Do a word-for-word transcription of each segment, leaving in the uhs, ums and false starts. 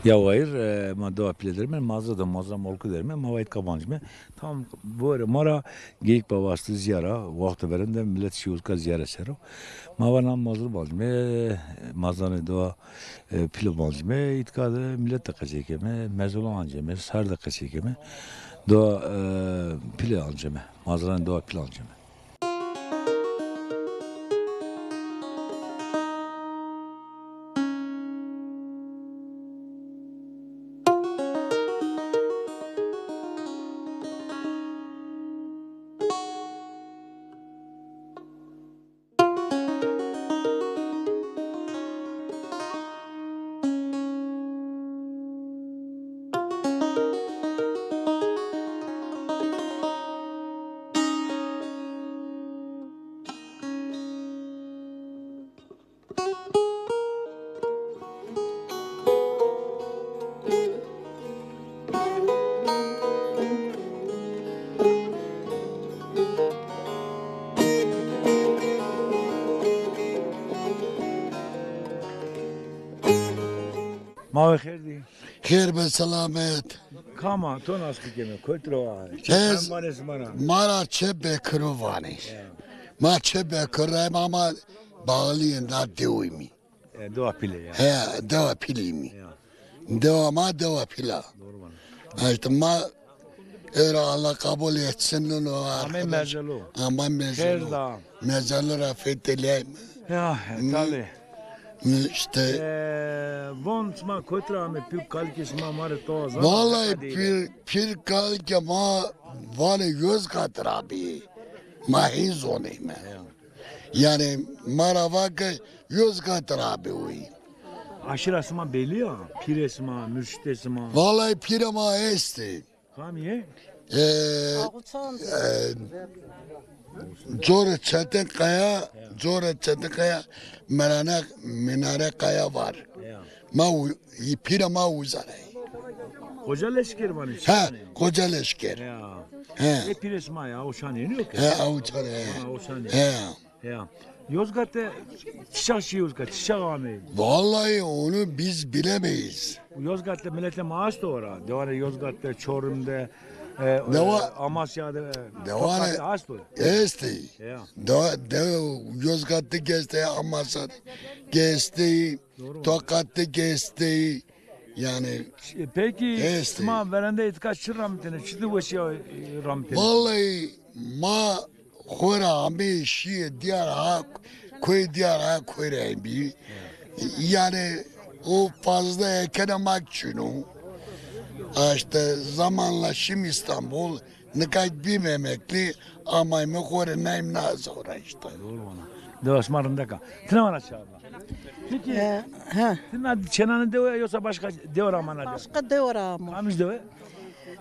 Ya wayir, e, ma dewa Pîle derîme, Mazra de, Mazra Molku derîme, ma wayit ka vancîme. Tam vore ma ra geyik ba vastî zîyara, waxto verên de milet şî uska zîyare ser o. Ma va na Mazra vancîme, Mazranê dewa, e, Pîle vancîme, îtka de milet de qesey keme, mezolo anceme, sar de qesey keme, dewa, e, Pîle anceme, Mazranê dewa Pîle anceme. Ma we xêr dî. Xêr be selamet. Kam a, to nas bikeme, kotî ra wa? Ez, ma ra Çê Bekiro vanê. Ya. Ma Çê Bekiro ra yîme ama bağlîyê na dewî yîme. E, dewa Pîle ya. He, dewa Pîle yîme. Ya. Dewa ma dewa Pîle a. Doğru bana. Ha, îşte ma ewro Allah kabul etsin, no. Ama mezelo. Ama mezelo. Xêr da. Mezelo ra feteleyme. Ya, tabii. Îşte. E, von sima kotî ra ame, pîr kalkê sima ma rê to zan. Vallahi pîr, pîr kalkê ma vanê Yozgat ra bî. Ma hîn zoneyme. Ya. Yanî ma ra va ke Yozgat ra bî wi. Aşîra sima belî ya? Pîrê sima, murşîdê sima? Vallahi pîrê ma estê. Kamî yê? E, e, Corê Çetinkaya, Corê Çetinkaya, Merane, Minare Kaya var. Ya. Ma u-, pîrê ma uza ra yê. Koca Leşker vanê. Ha, Koca Leşker. Ya. He. E, pîrê sima ya, Awşanê, nîyo ke? He, Awşanê, he. Ha, Awşanê. He. Ya. Yozgat de çi çax şî Yozgat, çi çax amey? Vallahi onu biz bilemeyiz. Yozgat de miletê ma asto ora. Dewanê Yozgat de, Çorum de, e, e, Amasya de, Tokat de asto. Estê. Ya. De, de Yozgat de gestê, Amasya de gestê, Tokat de gestê. Yanî. E, peki, sima verende îtka çi ramitêne, çi di weşîya, e, ramitêne? Vallahi ma xo ra amê şîyê dîyar ha, koyê dîyar ha, koyê ra embî. Yanî o fazla eke de ma çin o. Ha, îşte zamanla şîme Îstanbul, nika bîme emeklî, amayme xo rê nayme na zora îşte. Doğru vana. Dewa sima rindek a. Ti na vana çi a? Peki, e, he. Ti na çênanê dewe yosa başka dewe ra amana de? Başka dewe ra amo. Kamij dewe?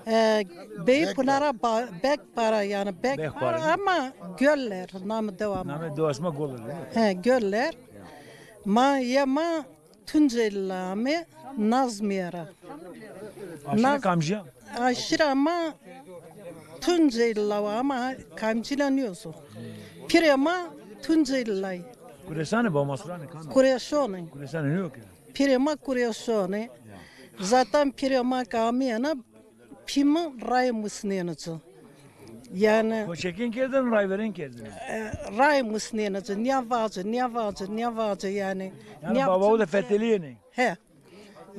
E, Beypınar'a ba-, Bekpara yanî, Bekpara ama Göller, namê dewa ma. Namê dewa sima Göller, değil mi? He, Göller. Ma, yê ma Tunceli ra ame, Nazmiye ra. Aşîra kamcî ya? Aşîra ma Tunceli ra wa ama kamcî ra nîyo zo. Pîrê ma Tunceli ra yê. Kuresanê, Bamasuranê, kam? Kureşonê. Kuresanê nîyo ke? Pîrê ma Kureşonê. Zaten pîrê ma ke amîyena, pî mi rayê musnêne ci. Yanî. Koçekên kerdêne, rayverên kerdêne. E, rayê musnêne ci. Nîya vace, nîya vace, nîya vace yanî. Yanî nîya baba o de fetelîyêne. He.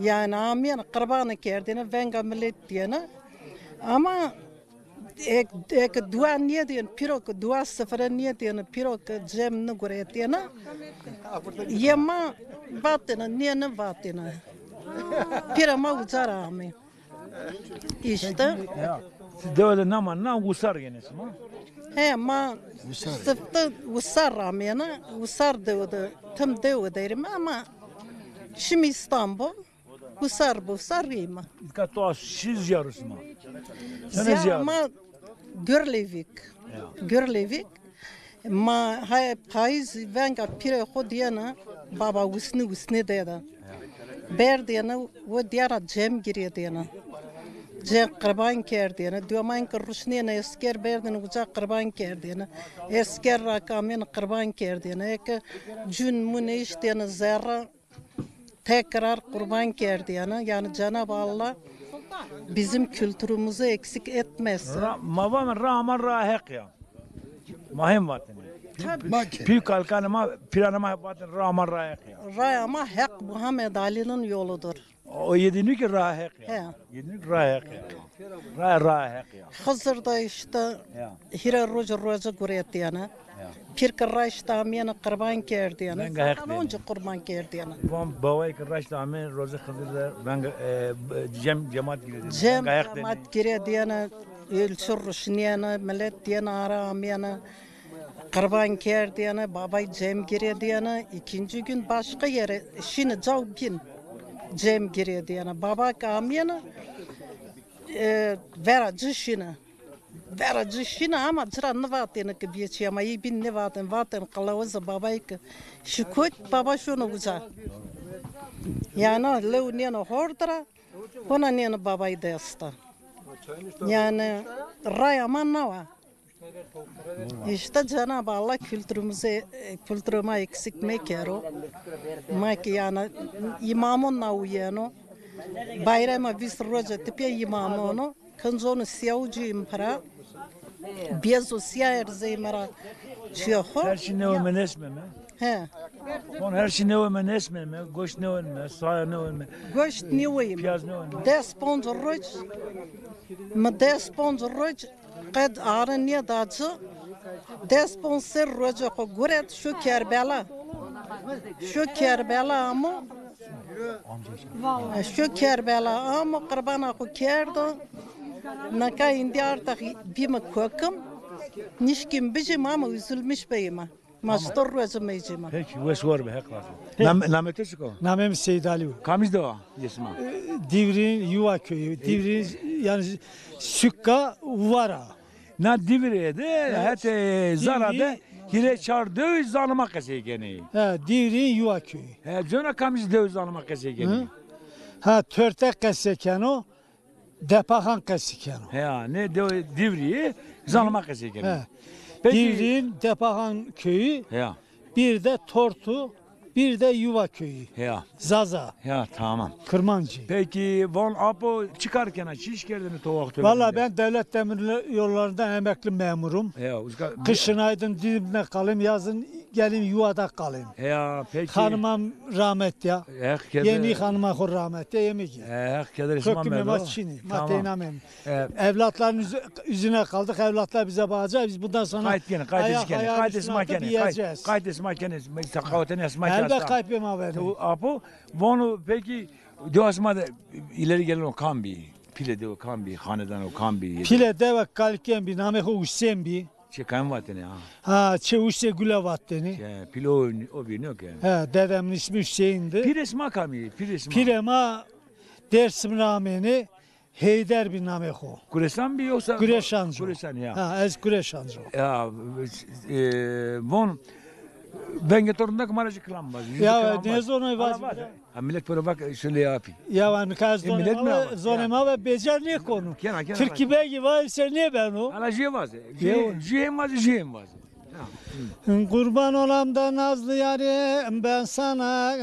Yanî amîyêne qirbanê kerdêne, venga milet dîyêne. Ama ek, ek dua nêdîyêne, pîro ke dua sifre nêdîyêne, pîro ke cem niguretêne. Yê ma vatêne, nê nêvatêne. Pîrê ma uca ra amê. Îşte. Ya. Siz dewe de nama na Usar yenê sima? He, ma Usar. Sifte Usar ra amêne, Usar dewe de, tim dewe derîme ama şîme Îstanbul, Usar bi Usar rîme. Îtka to şî zîyaro sima? Zîyar ma Gurlevîk. Ya. Gurlevîk. Ma hay payîz venga pîrê xo dîyêne, baba usnî usnî dêde. Berdêne, o dîyar ra cem girêdêne. Cêr qirban kerdêne. Dîwaman ke ruşnêne esker berdêne uca qirban kerdêne. Esker ra ke amêne qirban kerdêne. Eke cûn mûn eştêne zerre, tekrar qurban kerdêne. Yani Cenab-ı Allah bizim kültürümüzü eksik etmesin. Ra, ma vamin ra ama ra Heq ya. Ma hem vatin. Tabii. Pî kalkanê ma, pîranê ma vatin ra ama ra Heq ya. Ra ama Heq Muhammed Ali'nin yoludur. O yedinî ki ra Heq ya. He. Yedinî ki ra Heq ya. Ra, ra Heq ya. Xizir de işte hîrê roc roce guretêne. Ya. Pîr ki raşt amêne qirban kerdêne. Venga Heq dêne. Onca qurban kerdêne. Van baway ki raşt amê roze Xizir de venga, e, cem, cemat girêdêne. Cem, venga Heq dêne. Cemat girêdêne, ölçü ruşnêne, millet dêne ara amêne. Qirban kerdêne, babay cem girêdêne, ikinci gün başka yere, şîne caw bîn cem girêdêne. Baba ke amêne, e, vera ci şîne. Vera ci şîne ama ci ra nêvatêne ke bîye çî ama yê bîn nêvatêne, vatêne qilawizê babay ke şî kot, baba şono uca. Yana lew nêne hord ra, hona nêne babay dest a. Yani raya ma nawa. İşte Cenab-ı Allah kültürümüzü, kültürü ma eksik mekero. Ma ki yani îmamo nawîyeno. Bayrama vîst roce tipê îmamono. Kinconu siyawcî îm pira. Bêzo siya erzey mi ra çiyo xo. Her şey newe mi nesmeme. He. Von her şey newe mi nesmeme. Goşt newe mi, saya newe mi. Goşt newe mi. Piyaz newe mi. Des ponc roc, mi des ponc roc Qet are nêda ci, des ponc serr roce xo guret, şo Kerbela. Şo Kerbela amo. Şo Kerbela amo, qirbana xo kerdo. Nika îndî arta bîme kokim. Nişkîm bijîme ama üzülmüş beyîme. Ma çitur roce meycîme. Peki, wes war be, Heq razı olsun. Nam-, namê to çik o? Namê mi Seyîd Alî yo. Kamij dewa yê sima? E, Dîvrîn Yuva köyü. Dîvrîn, yani Sükka Uvara. Na Dîvrî de, evet, hetê Zara de hîrê çar dew zanima qesey kenê. He, Dîvrîn Yuva köyü. He, cona kamij dew zanima qesey kenê? Hı? Ha, Törte qesey keno. Depaxan qesî keno. Ya, ne de Dîvrî, zanima qesey kenê. He. Peki. Dîvrîn, Depaxan köyü, ya, bir de Tortu, bir de Yuva köyü. Ya. Zaza. Ya, tamam. Kirmancî. Peki, von apo çi kar kena? Çi iş kerdêne to wexto? Valla ben devlet demir yollarından emekli memurum. Ya, uzka- Kışın Aydın Didim'de kalayım, yazın geleyim Yuva'da kalayım. Ya, peki. Hanımam rahmet ya. Heq keder. Yeni hanıma xo rahmet ya, yemek ye. Heq keder sima medo. Çinî, ma teyna mem. Evlatların yüzü-, yüzüne kaldık. Evlatlar bize bakacak. Biz bundan sonra ayak ayağın üstüne atıp yiyeceğiz. Qayt kene, qayt sima kene, qayt sima kene. Elbet qayt be ma verdim. Apo, vonu peki, dewa sima de ileri gelen o kam bi? Pîle dewe kam bi? Hanedano kam bi? Pîle dewe kaliken bi, namê xo Hüseyin bi. Çi kam vatêne ha? Ha, çi Hüseyin Gule vatêne. Çi, pîle o, o bî no ke. Ha, dedemin ismi Hüseyin'di. Pîrê sima kam î? Pîrê sima. Pîrê ma Dersim ra amêne, Heyder bi namê xo. Kuresan bi yoksa? Kureşancı. Kuresan ya. Ha, ez Kureşancı. Ya, e, von, vengê to rindek ma ra jî kilam vaz. Ya, nêzono vaz. Ha, millet pêro vak şule apî. Ya, nika ez zonê ma ve, zonê ma ve becer nêkonu. Kena, kena. Tirkî begî vay se nêbeno. Ala jê vaze. Jê, jê hem vaze, jê hem vaze. Ya. Kurban olam da nazlı yarim ben sana,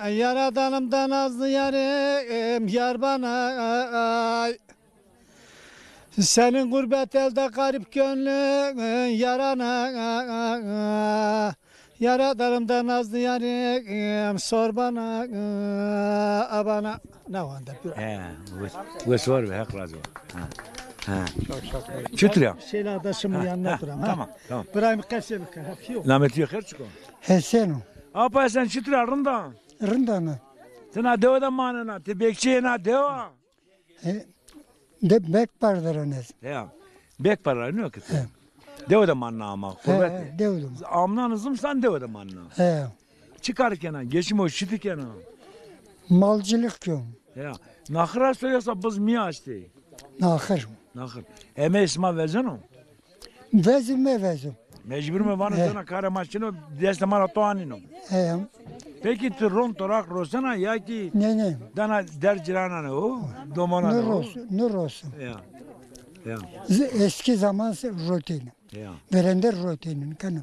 yaradanım da nazlı yarim yar bana. Senin gurbet elde garip gönlün yarana. Yaradanım da nazlı yarim sor bana, a bana. Ne wanda bir. He, wes, wes war be, Heq razı olsun. Ha. Ha. Çitur ya? Şeyle adaşımın yanına duram, ha. Tamam, tamam. Burayı mı qesê bike, ha, piyo. Namê to xêr çik o? Hesen o. Apa Hesen, çitur a, rind a? Rind a na. Ti na dewe de manena, ti bekçiyê na dewa. E, de bek par de ra nez. Ya. Bek par ra nîyo ki ti. He. Dewe de manna ama, he, qurbet. He, dewe de. Amnan zimistan dewe de manna. He. Çi kar kena? Geçim o, çiti kena? Malcılık kön. Ya. Naxir esto yoksa biz mi astê? Naxir. Naxir. Emey sima vezeno? Vezo, mevezo. Mecbur mi vano, he, zona kare ma çino, destê ma ra to anîno. He. Peki tu ron toraq rosena ya ki Ne, ne. dana der ciranan o, domanan Ne o? ros, ne rosim. Ya. Ya. Z- Eski zaman se- roteni. Ya. Verende roteni, nikano.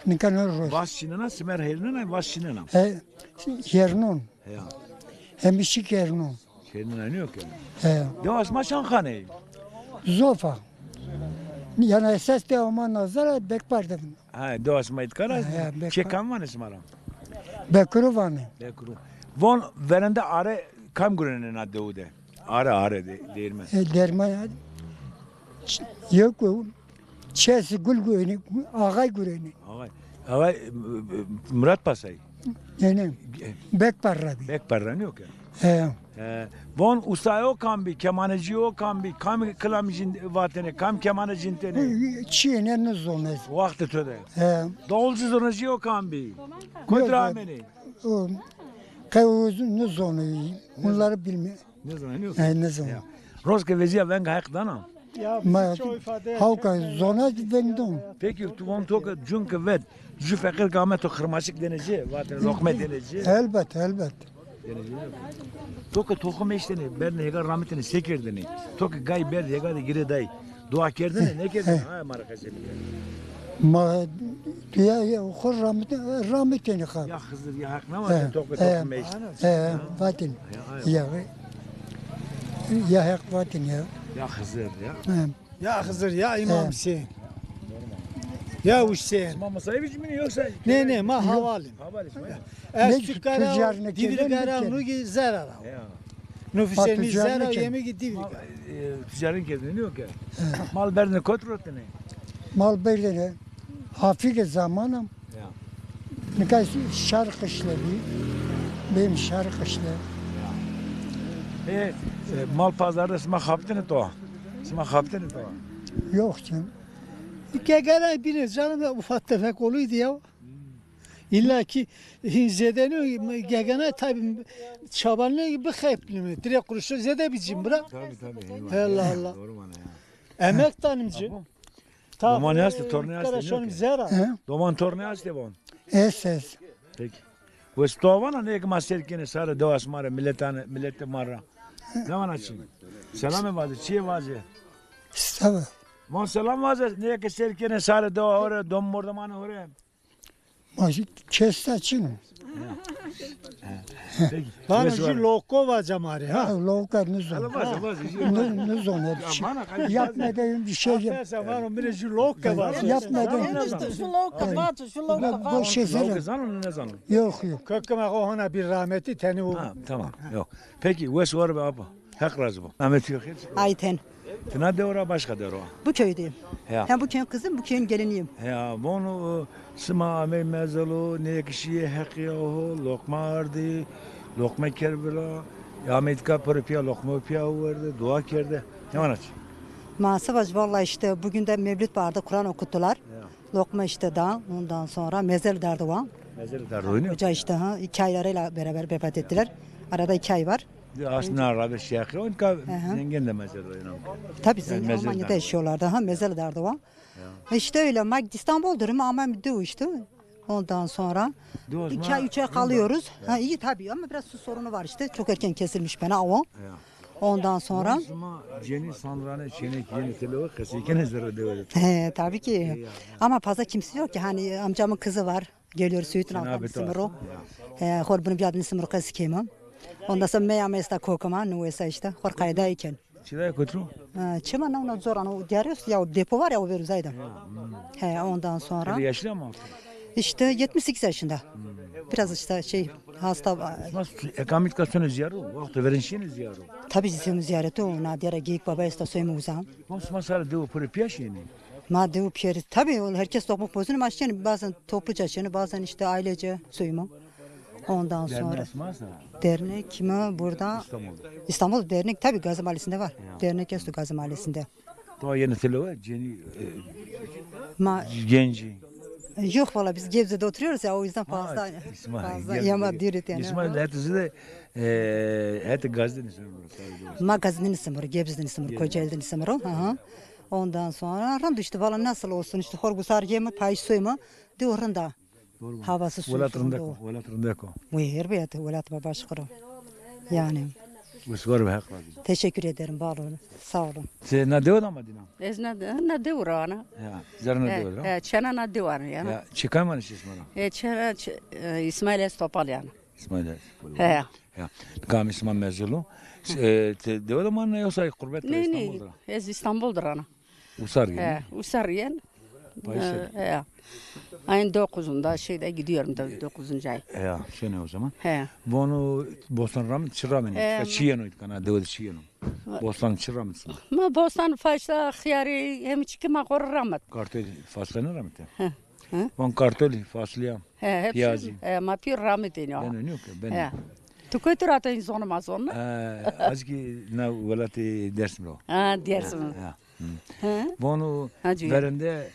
Nikano ros. Vas şinena, simer herinena, vas şinena. He, yernon. Ya. Hemişik yernon. Şinena yok yani. He. Dewa sima çan xane? Zofa. Yani esas de ama nazara bekpar de. Ha, dewa sima itkara. Ha, ya, bekpar. Çe kam vane sima ra? Bekuru vane. Bekuru. Von verende are kam gurene na dewu de? Are, are de, değirmen. E, derman ç- yok o. Çesi gul gureni, ağay gureni. Ağay. Ağay, e, e, Murat Pasay. Yani E, bek parra bi. Bek parra ne yok ya? He. E, von ustayo kam bi, kemaneciyo kam bi, kam kilam jin vatene, kam kemane jintene. Çi ne ne zonez. Waqti to de. He. Davulcu zurnacı yok kam bi. Yok, Kotra yok. Ameni. O, kay o ne zonez. Bunları bilmiyor. Ne zaman yok? E, ne zaman? Ya. Roske veziya venga hak dana. Ma hawka zona vendon. Peki tu von to ke cun ke vet, ju feqir ke ame to xirmaşik deneci, vatene lokme deneci. Elbet, elbet. Deneci ne? To ke toxum eştene, berdene hega ramitene, se kerdene. To ke gay berd hega de gire day. Dua kerdene, ne kerdene? Ha, mara qesemi. Ma ya, ya, xo ramitene, ramitene ha. Ya Xizir, ya Haq, ne var? To ke toxum eştene. He, vatin. Ya, ya. Ya Haq vatin ya. Ya Xizir ya. He. Ya Xizir, ya İmam Hüseyin. Ya Hüseyin. Ma masayı biçimini yoksa? Ne, ne, ma havalim. Havalim. Ez tükkara, divri gara, nugi zerara. Ya. Nufuseni zera, yemi ki divri gara. E, ticaret kedini yok ya. Mal berdine kot rotine. Mal berdine. Hafige zamanım. Ya. Nika şar qışle bi. Benim şar qışle. E, e, mal pazarda sima xaptine to. Sima xaptine to. Yok canım. Gegene bile canım ya, ufak tefek oluydu ya. İlla ki hin zedeni gegene tabi çabanlı bixeplimi. Direkt kuruşu zede bicim bırak. Tabi tabi. Allah Allah. Doğru bana ya. Emek tanımcı. Doman hastê, tornê hastê, nêke? Zera. He? Doman tornê hastê von? Es, es. Peki. Wes to vana nêke ma sêr kenê sare dewa sima rê, miletane, miletê ma ra. Ne vana çi? Selame vaze, çiyê vaze? Sağ ol. Von selam vaze, nêke sêr kenê sare dewa ho rê, dom mordemanê ho rê. Ma kesta çin o. Peki. Vano jü loko vaca ma rê, ha? Ha, loka nizon. Vaze, vaze, jü loko. Nizon, hep şey. Yapma dedim bir şey. Aferin, vano mi rê jü loka vaca. Yapma dedim. Jü loka vaca, jü loka vaca. Boş şey söyle. Loka zano, ne zano? Yok, yok. Köküme o hona bir rahmeti teni o. Ha, tamam. Yok. Peki, wes war be apa. Haq razı bo. Namê to xêr çik o? Ayten. Ti na dew ra, başka dew ra? Bu köydeyim. Ya. Hem bu köyün kızım, bu köyün geliniyim. Ya, von, e, sima amey mezelo, nêke şiyê Heqîya ho, loqma ardî, loqme kerd vila, ya amey tika piro pîya, loqme pîya werde, dua kerde. Ne vana çi? Ma se vac, vallahi işte bugün de mevlüt vardı, Kur'an okuttular. Ya. Lokma işte da, ondan sonra mezeli derdi wa. Mezeli derdi oynuyor. Hoca işte, ha, iki aylarıyla beraber vefat ettiler. Arada iki ay var. Aslında arada şey yapıyor, zengin de mezeli oynuyor. Tabii zengin, Almanya'da yaşıyorlardı, ha, mezeli derdi wa. İşte öyle, ma İstanbul durumu ama diyor işte. Ondan sonra iki ay, üç ay kalıyoruz. Ha, iyi tabii ama biraz su sorunu var işte. Çok erken kesilmiş bana o. Ondan sonra. Sima cenî sandrane çênekî yenî telo qesey kenê zerrê dewe de. He, tabii ki. Ama fazla kimse yok ki. Hani amcamın kızı var. Geliyor Söğüt'ün alttan bizim ro. He, hor bunu bir adını sımır qesey kema. Ondan sonra meya mesta kokama, nüvesa işte. Hor kayda iken. Çiday kotlu? Ha, çima na ona zor, ana o diyarı ya, o depo var ya, o ver uzayda. He, ondan sonra. Yaşlı mı? İşte yetmiş sekiz yaşında. Biraz işte şey, hasta. Mas ekamit ka sene ziyaro, waqto verin şine ziyaro. Tabii bizim ziyareti o, na diyara geyik baba esta soyma uza. Mas masal devo pure piyaş yani. Ma devo piyeri. Tabii herkes topuk pozunu maşçeni, bazen topluca çeni, bazen işte ailece soyma. Ondan sonra dernek kime burada? İstanbul. İstanbul dernek tabii Gazi Mahallesi'nde var. Ya. Dernek esto Gazi Mahallesi'nde. Daha yeni tele var, Ceni, e, Ma Genci. Yok valla, biz Gebze'de oturuyoruz ya, o yüzden fazla, fazla yama diri tene. İsmail hepsi de, e, hepsi Gazi'de nisimur. Ma Gazi'de nisimur, Gebze'de nisimur, Kocaeli'de nisimur. Hı hı. Ondan sonra rand işte valla nasıl olsun işte, horgusar yeme payış soyma, de o rında. Havası suyu Welat rindek o, welat rindek o. Muyer biyat, welat baba şükür. Yani. Wes war be, Heq razî bo. Teşekkür ederim, var olun. Sağ olun. Ti na dewe de ama dîna? Ez na, na dewe ra ana. Ya, zerre na dewe ra. E, çena na dewe ra yani. Ya, çi kay manî şî Îsmaîl? E, çena, ç-, e, Îsmaîl ez Topal yani. Îsmaîl ez Topal. He. Ya, kam Îsmaîl Mezulu. E, ti dewe de manî yoksa qurbet de, Îstanbul de? Ne, ne, ez Îstanbul de ana. Usar gene? He, Usar yen. He. Aynı dokuzunda şeyde gidiyorum da dokuzuncu ay. Ya, şöyle o zaman. He. Vonu bostan ram, çi rameni? He. Çi yeno itkana, dewe de çi yeno? Bostan çi rameni? Ma bostan faşla, xiyari, hem çiki ma xor ramet. Kartol, fasle ne ramete? He. He? Von kartol, fasulye, he, hepsi, piyazı. He, ma pir ramet ino. Ben yok, ben. He. Tu kötü rahat insanım az onu. He, azki na welati Dersim ro. Ha, Dersim. He, he. Hı. He? Vonu verende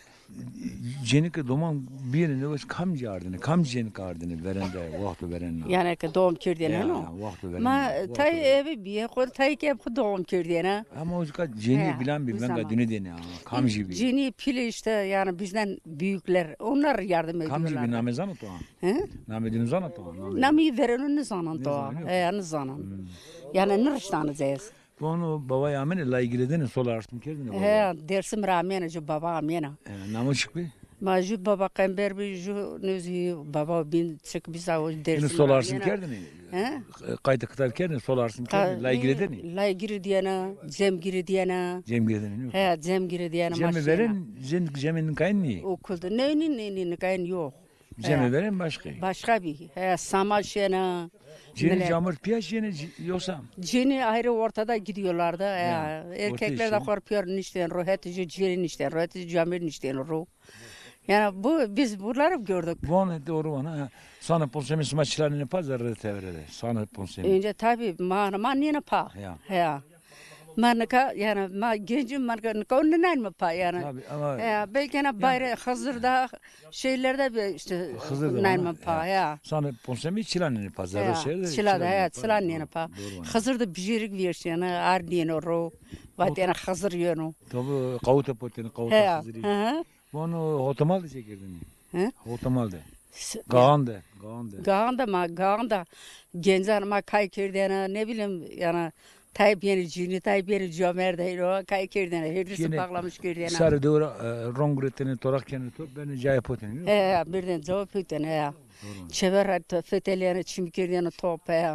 cenîke doman bîyêne newes kamcî ardêne, kamcî cenîke ardêne verende, wexto verende? Yani ke doğum kerdêne, no? Ya, wexto verende. Ma tay eve bîye, xo tay ke xo doğum kerdêne. Ama o zîka cenî bilan bî, venga dune dêne ama, kamcî bî? Cenî pîle işte, yani bizden büyükler, onlar yardım ediyorlar. Kamcî bî, name zano to? He? Name dînu zano to? Name verenû nêzanan to. He, nêzanan. Hmm. Yani niriştane zez. Vonu baba amêne, lay girêdêne, sol arsim kerdêne baba? He, Dersim ra amêne, ju baba amêne. E, namo çik bî? Ma ju baba Qember bî, ju nêzî baba bîn çik bî sa o Dersim ra amêne. Sol arsim kerdêne? He? Qayte kitab kerdêne, sol arsim kerdêne, lay girêdêne? Lay girêdêne, cem girêdêne. Cem girêdêne, yok. He, cem girêdêne. Cem veren, cem, cem nikayin nî? Okulda. Ne, ne, ne, ne, nikayin yok. Cemê verên başqe. Başqa bî. He, sama şena. Cinî camir pîya şena, yoksa? Cinî ayrı ortada gidiyorlardı. Ya, erkekler de xor pîyor niştên ro, heti ju cinî niştên ro, heti ju camir niştên ro. Yani bu, biz bunları gördük. Vone doğru vona. Sana ponsemî sima çilanêne pa zerre tevere de. Sana ponsemî. Önce tabii ma, ma nêne pa. Ya. Ya. Ma nika, yani ma gencim, ma nika, nika onu nênme pa yani. Tabii ama. Ya, belki ne bayra-, Hızır'da, şeylerde bir işte Hızır'da nênme pa ya. Sana ponsemî çilanêne pa, zerre şehirde. Çila da, ya, çilanêne pa. Doğru. Hızır'da bijirik vîr yani, ardîyeno ro. Vatêne Hızır yeno. Tabii, qawute potêne, qawute Hızır'î. Hı hı. Vano hotemal de çi kerdêne? He? Hotemal de. Gaxan de, gaxan de. Gaxan de ma, gaxan de gencan ma kay kerdêne, ne bileyim, yani tay bîyêne cinî, tay bîyêne camêrd, heyro kay kerdêne, hêrdisi bağlamış kerdêne. Sarê dewe ra, e, rong guretêne, toraq kenê top, benê cayê potêne, yok? He, he, birden cayê potêne, he. Doğru. Çever ra fetelêne, çim kerdêne top, he.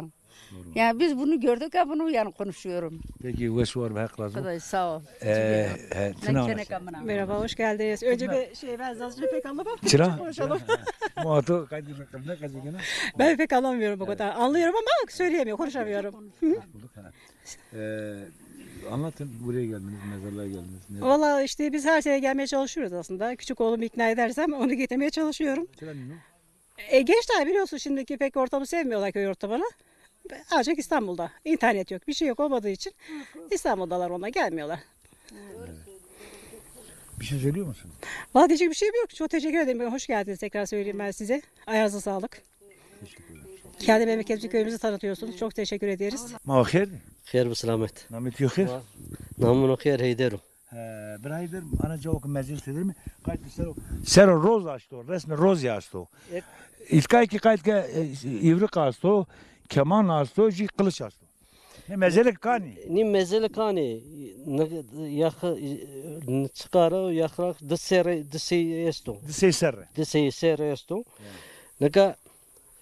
Doğru. Yani biz bunu gördük ya, bunu yani konuşuyorum. Peki, wes war be, Heq razî bo. Sağ ol. Ee, he, merhaba, hoş geldiniz. Önce bir şey, ben Zazaca pek anlamam. Çıra? Konuşalım. Muhatap kaydırmak ne kaçı gene? Ben pek anlamıyorum o kadar. Anlıyorum ama söyleyemiyorum, konuşamıyorum. Ee, anlatın, buraya geldiniz, mezarlığa geldiniz. Ne? Valla işte biz her sene gelmeye çalışıyoruz aslında. Küçük oğlumu ikna edersem onu getirmeye çalışıyorum. Çıra ne? E, gençler biliyorsun şimdiki pek ortamı sevmiyorlar, köy ortamını. Ancak İstanbul'da. İnternet yok, bir şey yok olmadığı için İstanbul'dalar, onlar gelmiyorlar. Bir şey söylüyor musun? Valla diyecek bir şeyim yok. Çok teşekkür ederim. Hoş geldiniz tekrar söyleyeyim ben size. Ayağınıza sağlık. Teşekkür ederim. Kendi memleketimizi, köyümüzü tanıtıyorsunuz. Çok teşekkür ederiz. Ma xêr? Xêr bi selamet. Namê to xêr? Namê mi xêr, Heyder o. He, birayê der, ana cawo ke mezêl teder mi? Qayt ser o, ser o roz asto, resmê rozî asto. Evet. Îtkay ki qayt ke, e, îvriq asto, keman asto, jî qiliç asto. Ne mezelek kanî? Nî mezelek kanî, ne, yax-, ne çiqara, yaxrak, di serre, di sey esto. Di sey serre. Di sey serre esto. Ya. Nika,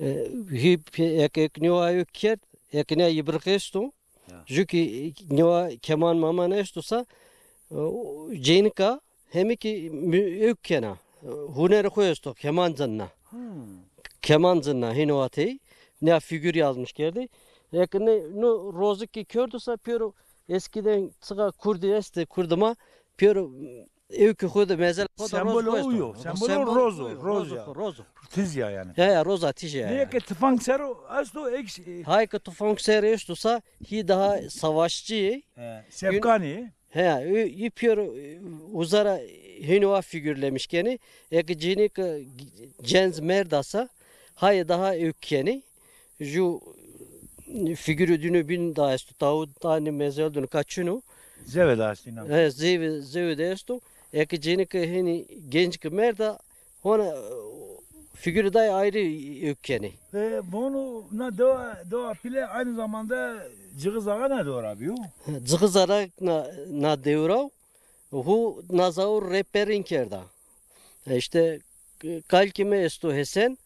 e, hî pe-, ek, ek nîwa yo kerd, ek nîya îvriq esto. Ya. Ju kî nîwa keman maman esto sa, e, o cênika hemî kî mü-, ewk kena. E, hunerê xo esto, keman cinna. Hmm. Keman cinna, hîno atey. Nîya figür yazmış kerdî. Eke nê, no rozik kî kerdo sa pêro eskiden çiqa kurdî estê, kurdî ma pêro ewkê xo de, mezel xo de roz xo esto. Sembolê o yo, sembolê o roz o, roz ya. Roz o. Tiz ya yani. He, roza tij ya yani. Nê ke tifang ser o esto, ek şey. Hay ke tifang ser esto sa, hî daha savaşçı. He, sefkanî. He, ü-, ü pêro, e, uza ra hêno a figürlemiş kenî. Eke cênîke cenc merda sa, hay daha ewk kenî. Ju figürü dînû bîn da esto, tawû tanî mezel dînû ka çin o. Zewê de estî na. He, zewê, zewê de esto. Eke cênîke hênî genc ke merda, hona, e, Figürü day ayrı ewk kenê. E, vano na dewa, dewa Pîle aynı zamanda Cixizara na dewa ra bîyo? Cixizara na, na dewa ra. Hu na zaur rehberin kerda. E, işte, e, kalkî mi esto Hesen,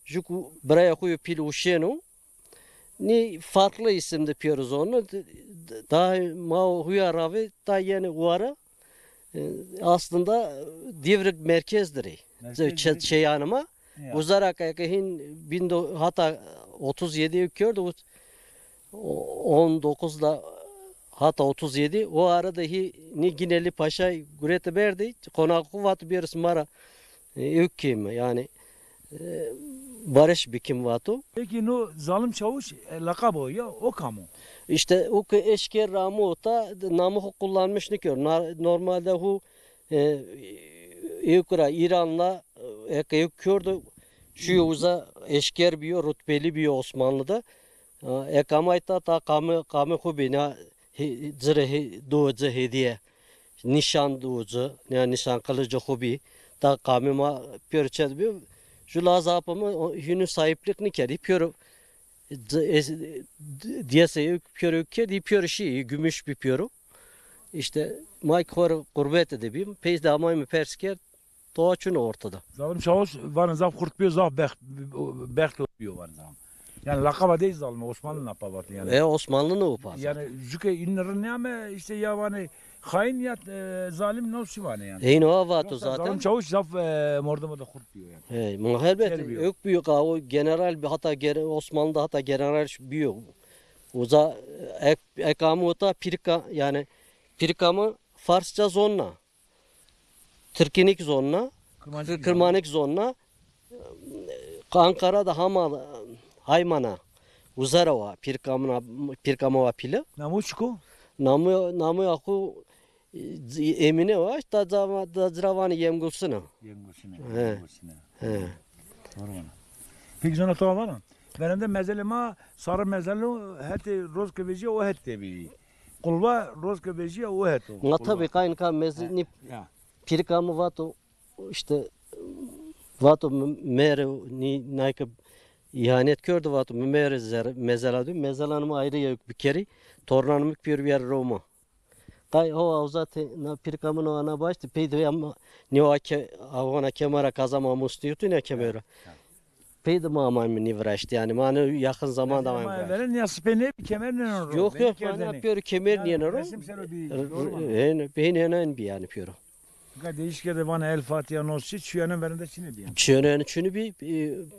jû ku biraya xo yo Pîl Uşên o. Nî farklı isim de pêro zonno. D-, d-, daha ma huya ravê ta yeni wara. E, aslında Divrik merkezdir. Merkezdir. Çe-, çeyanı ma. Ya. Uzara ke, ke hin bin do-, hatta otuz yedi ewk kerdo, o-, on dokuz da hatta otuz yedi. O arada hi ni Gineli Paşa gurete berdi. Konağı vat bêris mara, e, ewk keyme. Yani, e, barış bikim vato. Peki no Zalim Çavuş, e, lakab o ya, o kam o? İşte o ki eşker ramo ta namı hu kullanmış nikör. Na-, normalde hu, e, ewk ra İranla, e, ek ewk kördo. Şu uza eşker biyo, rutbeli biyo Osmanlı'da. E, ek amayta ta kami, kami hu bina, he, zire he, do zı hediye. Nîşan ducî, ya nîşan qilici xo bî. Ta qamê ma pêro çet bî. Ju laz apê mi o, hînû sahîplik nîkerdî. Pêro, e, diyese pêro kerdî, pêro şî, gümüş bî pêro. Îşte ma ki xo rê qurbete de bîm. Pey de amayme pers kerd. Doğa çin ortada. Zalim Çavuş vanê zaf xurt bîyo, zaf bext, bext bîyo vanê zaf. Yani lakaba dey zalim, Osmanlı na pa vatê yani. E, Osmanlı na pa vatê. Yani jüke in rin ya me işte ya vanê hain ya, e, zalim no çi vanê yani. Eyno ha vato zaten. Zalim Çavuş zaf, e, mordemo da xurt bîyo yani. He, ma helbet ewk bîyo. Ka o general bi-, hatta gere-, Osmanlı'da hatta general bîyo. Uza ek, ek amota pirka yani pirka mı Farsça zonna. Tirkinik zonna, Kirmancik Kir-, Kirmanik zonna, Ankara da hama, Haymana, uzara wa, pirkamına, pirkama wa pili. Namu çiko? Namu, namu ya xu, e, Emine wa, da, da, da zira vanê Yemgulsina. Yemgulsina, he. Yemgulsina. He. Doğru vana. Peki zona to vana? Verende mezelê ma, sarı mezelo, hetê roz ke vejîya o het de bî. Qulva roz ke vejîya o het o. Na tabi kayın ka mezi-, ni pirka mi vato, işte, vato mi-, mere, ni, nay ke ihanet kerdo vato, mi mere zer-, mezela dû, mezelanımı ayrı yewk bikerî, tornanımı pêr yer Roma. Qay ho awzate na pirka mi no ana baştî, pey de ama nî o ke-, avona kemera kaza ma mustî yutu ne kemera. Pey de ma amayme nî viraştî yani. Ma ne yakın zamanda amayme viraştî. Veren ya sipê ne, kemer ne ro? Yok, yok, ma ne pêro kemer nîyeno ro. Resim sero bî, doğru mu? Hên, hên, hên, hên bî yani pêro. Ka değiş kerde vana El Fatiha no çi, çuyenen verende çine bî yani. Çuyenen çini bî, e,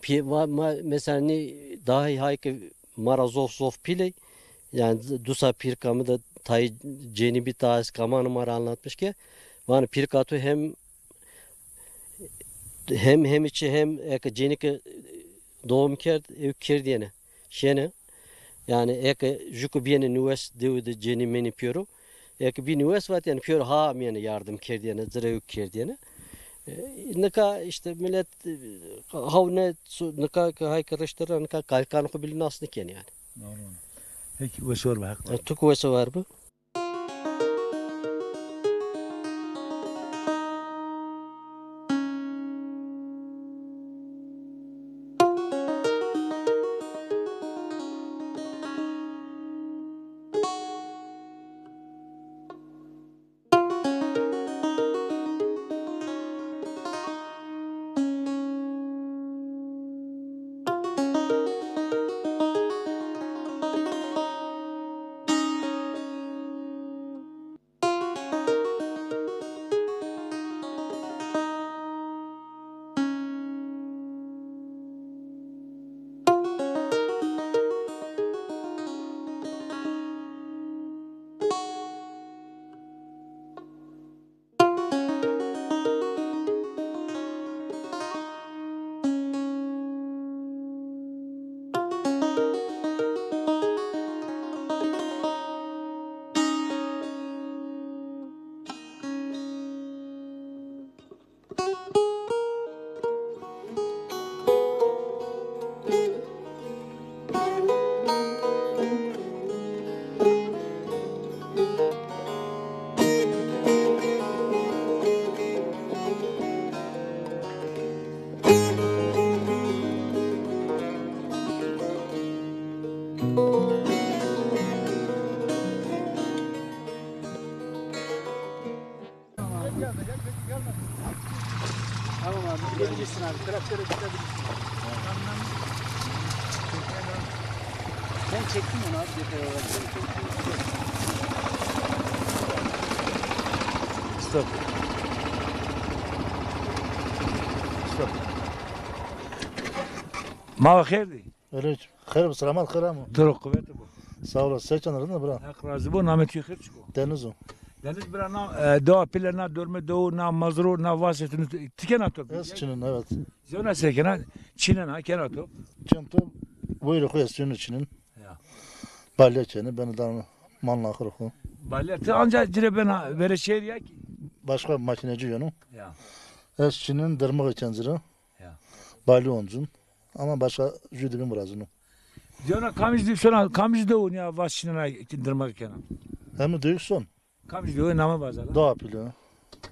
pi-, va-, ma, mesela nî dahi hay ke ma ra zof zof pîley. Yani dusa pirka mi de tayê cenî bî, ta ez kamanê ma ra anlatmış ke. Vanê pirka tu hem hem, hem içi hem eke cenî ke doğum kerd, ewk kerdîyene. Şêne. Yani eke jû ke bîyene nîwes dewi de cenî menî pêro. Eke bî nîwes vat yani pêro ha amîyene yardım kerdîyene, zire ewk kerdîyene. E, nika işte millet, e, haw ne su-, nika ke hay ke riştir ra nika kalkan xo bîle nas nîkenî yani. Doğru. Peki, wes wer be, heq. E, tu ki wes wer be. Tamam abi, gelebilirsin abi. Traktörü tutabilirsin. Ben çektim onu abi, detay olarak seni çektim. Stop. Stop. Ma xêr dî. Elê, xêr bi selamet, xêr ama. Diro quwet bo. Sağ olasın. Sen çend, rind a bira? Heq razî bo. Namê tu xêr çik o? Deniz o. Deniz bira, na, e, dewa pîle, na dorme dewu, na mazro, na vasê tu, ti kena to? Ez çinin, evet. Zewna se kena? Çinen ha, kena to? Çin to, weyre xo ez çinin, çinin. Ya. Balya çini, beni dan mal naxir xo. Balya, ti anca cire bena vere şehir ya ki? Başka makineci yönü. Ya. Ez çinin, dırmığı çenzire. Ya. Balya oncun. Ama başka jü dibin birazını. Diyona kamij di sona, kamij di ya vas çinena dırmığı kena? Hem de son. Kamij di name bazala? Doğa pili,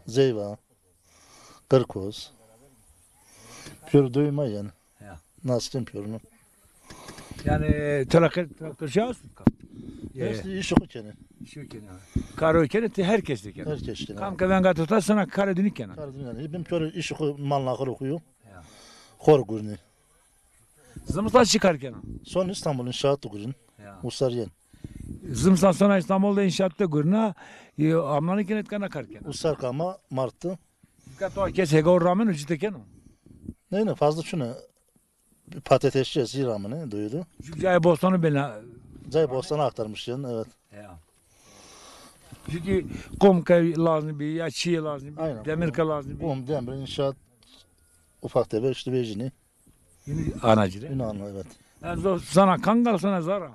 Zeyva, Kırkoz. Pür duyma yani. Ya. Nasıl pürünü? Yani traktor, traktor şey olsun ka? Hepsi işi kene. İşi kene. Karo kene ti herkes de kene. Herkes kene. Kam ke venga tuta sana kare dini kene. Kare dini kene. Bin pür işi mal naxir okuyor. Ya. Xor gurni. Zimistan çi kar kena? Son İstanbul inşaat gurin. Ya. Usar yen. Zimistan sona İstanbul de inşaat de gurna. E, amnani kene tkana kar kena. Usar kama Mart'tı. Ka to kes hega rameno cite keno? Ne ne fazla çune. Patatesçi zî ramine duydu. Çünkü cayê bostanı bena. Cayê bostanı aktarmış yani, evet. Ya. Çünkü kom ke lazım bir, ya çiğ lazım bir, aynen, demir ke lazım bir. Kom, demir, inşaat, ufak tefek işte vecini. Yine anacı. Yine anla, evet. Yani zor, sana kangal, sana zara.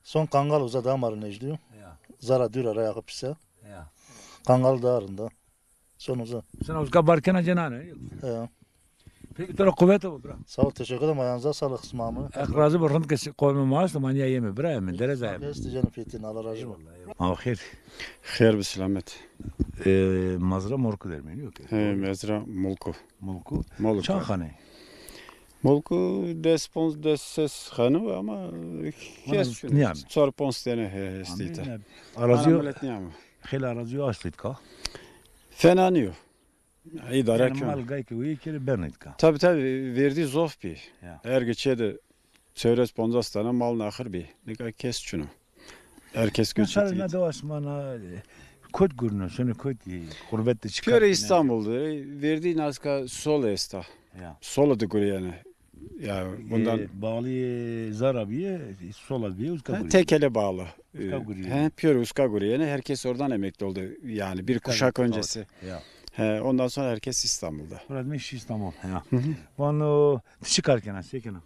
Son kangal uza daha marı necdiyor. Ya. Zara dür ara yakıp ise. Ya. Kangal daha arında. Sonucu. Sana uzka barkena cenane. He. Peki, to ra quwet bo bira. Sağ ol, teşekkür ederim. Ayağınıza sağlık, kısmı. Heq razî bo, rind ke qomê ma est, ma nîya yeme bira, yeme dere zayeme. Estî canım, fetin, Allah razı olsun. Eyvallah, eyvallah. Ma xêr. Xêr bi selamet. E, mazra Morku dermenî yok. He, mezra Mulku. Mulku. Mulku. Çand xane? Mulku des ponz, des ses xane ama kes nîyame. Çar ponz tene he, estî. Arazi yok. Millet nîyame. Xêl arazi yo astît ka? Fena nîyo. Îdare keno. Mal gay ke wî kere benît ka. Tabi tabi, verdî zof bî. Ya. Ergi çê de çewres poncas tane mal naxir bî. Nika kes çino. Herkes göç etti. Na dewa sima na, e, kot gurno, şunu kot, e, gurbet de çıkar. Piyore İstanbul'da, e, verdî naska sol esta. Ya. Solo de guriyene. Ya, bundan e, bağlı, e, zara bîye, sola bîye, uska guriye. Tekele bağlı. Uska guriye. He, piyore uska guriye. Yani herkes oradan emekli oldu. Yani bir kuşak öncesi. Ya. He, ondan sonra herkes İstanbul'da. Biraz mı iş İstanbul. Ya. Hı hı. Vano, ti çi kar kena, se kena?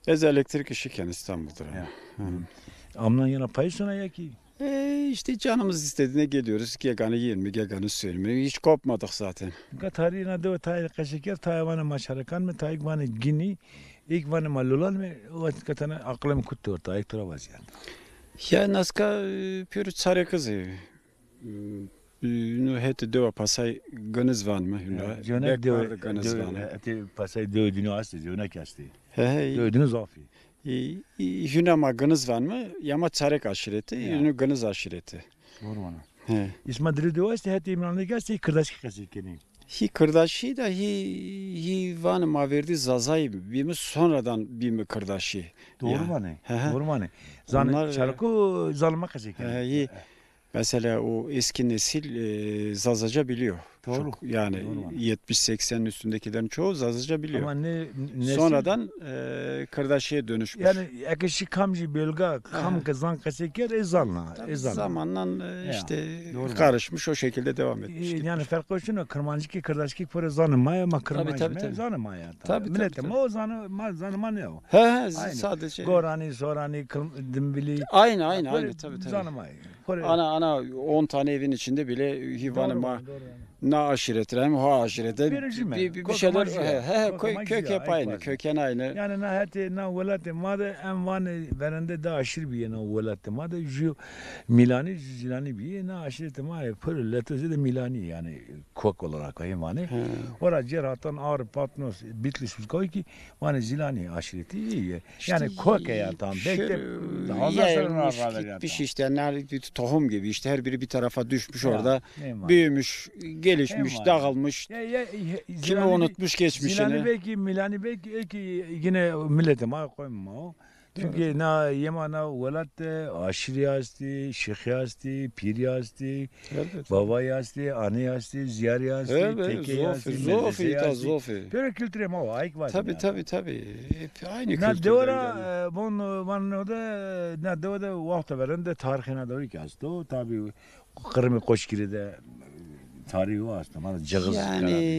Ez elektrik işi ken İstanbul'da. Ya. Hı. Amnan yena payı sona ya ki? E, işte canımız istediğine geliyoruz. Gegani yirmi, gegani yirmi. Hiç kopmadık zaten. Ka tarî na dewe tayê qeşeker, tayê vanê ma çarekan mi, tayê vanê gini, ilk vanê ma lulan mi, o vakit katana aklım kut orta, ayık tura vaziyet. Ya naska, e, pür çare kızı. E, no hetê dewa pasay gınız van mi? Hünra. Cöne dewa gınız van. Hetê pasay dewa dino astê, cöne ki astê. He, he. Dewa dino zafi. E, e, hüna ma gınız van mi? Yama çarek aşireti, ya. Hüna gınız aşireti. Doğru bana. He. İsma dili de o işte, hep İmranlı gelse Kırdaşki kesi keni. Hi Kırdaşi da hi, hi vanê ma verdi Zazay bimi, sonradan bimi Kırdaşi. Doğru bana. He, he. Doğru bana. Zan çarko zanıma kesi keni. He, hi. Mesela o eski nesil, e, Zazaca biliyor. Doğru. Çok, yani doğru var. Yetmiş seksenin üstündekilerin çoğu Zazaca biliyor. Ama ne, nesil... Sonradan, e, Kırdaşi'ye dönüşmüş. Yani eke şi kamcî bölge, kam ke zan qesey kerd, e, zana, e, zana. Zamandan, e, işte karışmış, o şekilde devam etmiş. E, yani ferqo şino, Kırmancı ki, Kırdaşki pore zanê ma ya, ma Kırmancı, tabii, tabii, zanê ma ya. Tabii, tabii. Millet ma o zanê, ma zanê ma ne o. He, he, sadece. Gorani, Sorani, Kırm-, Dimbili. Aynı, aynı, aynı, tabii, tabii. Zanê ma ya. Ana, ana on tane evin içinde bile hi vanê ma. Doğru, doğru yani. Na aşîret ra hem ho aşîrete bir, bir, bir şeyler, he, he, köken aynı, köken aynı. Yani na hetê na welatê ma de em vanê verende de aşîr bîyê na welatê ma de ju Mîlanî, ju Zîlanî bîyê, na aşîretê ma pir leto zêde Mîlanî yani kök olarak hem vanê. Ora cêr hatan Ağrı, Patnos, Bitlis, Uzkavki vanê Zîlanî aşîretî yê. Yani kök ya tam. Belki de hazar sene gitmiş işte. Yani bir tohum gibi işte, her biri bir tarafa düşmüş orada. Büyümüş, gelişmiş, dağılmış. Kimi unutmuş geçmişini. Zîlanî belki, Mîlanî belki, belki yine milletê ma, qewmê ma o. Çünkü na yema na welat de aşîrî astî, şixî astî, pîrî astî, bavayî astî, anî astî, zîyarî astî, tekeyî astî, medreseyî astî. Pêro kulturê ma o, ayk vatî. Tabii, tabii, tabii. Hep aynı kültürden gelme. Na dewe ra, e, von, e, van o de, na dewe de wexto verende tarîxê na dewe kî esto. Tabii, Qirmê Qoçgirî de tarîhî o aslında. Bana cığız. Yani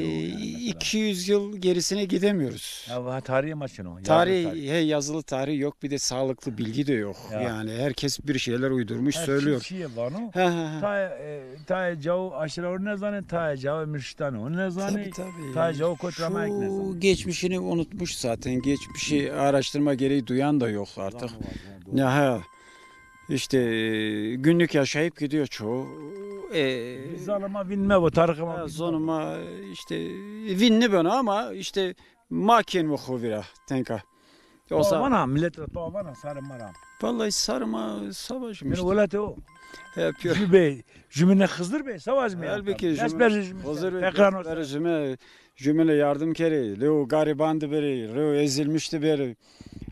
iki yüz yıl gerisine gidemiyoruz. Ya, tarîhê ma çin o. Tarih, he, yazılı tarih yok, bir de sağlıklı bilgi de yok. Yani herkes bir şeyler uydurmuş söylüyor. Her çî çîyê vano. Tayê, e, tayê cawo aşîra o nêzanê, tayê cawo mirşitanê o nêzanê, tayê cawo kotî ra ma ek nêzanê. Şu geçmişini unutmuş zaten. Geçmişi araştırma gereği duyan da yok artık. Ya ha. İşte, e, günlük yaşayıp gidiyor çoğu. E, zalima vîn mebo, tarîxê ma vîn mebo. Zonê ma işte vîn nêbeno ama işte ma kên mi xo vîra tenka. Yoksa vana, millet ra to vana, sarê ma ra. Vallahi sarê ma savaşım işte. Welatê o. Jü bey, jümüne Xizir bey, savaş mı? Elbette jümüne Xizir bey, jümüne yardım kerê, leo gariban de berê, leo ezilmiş de berê.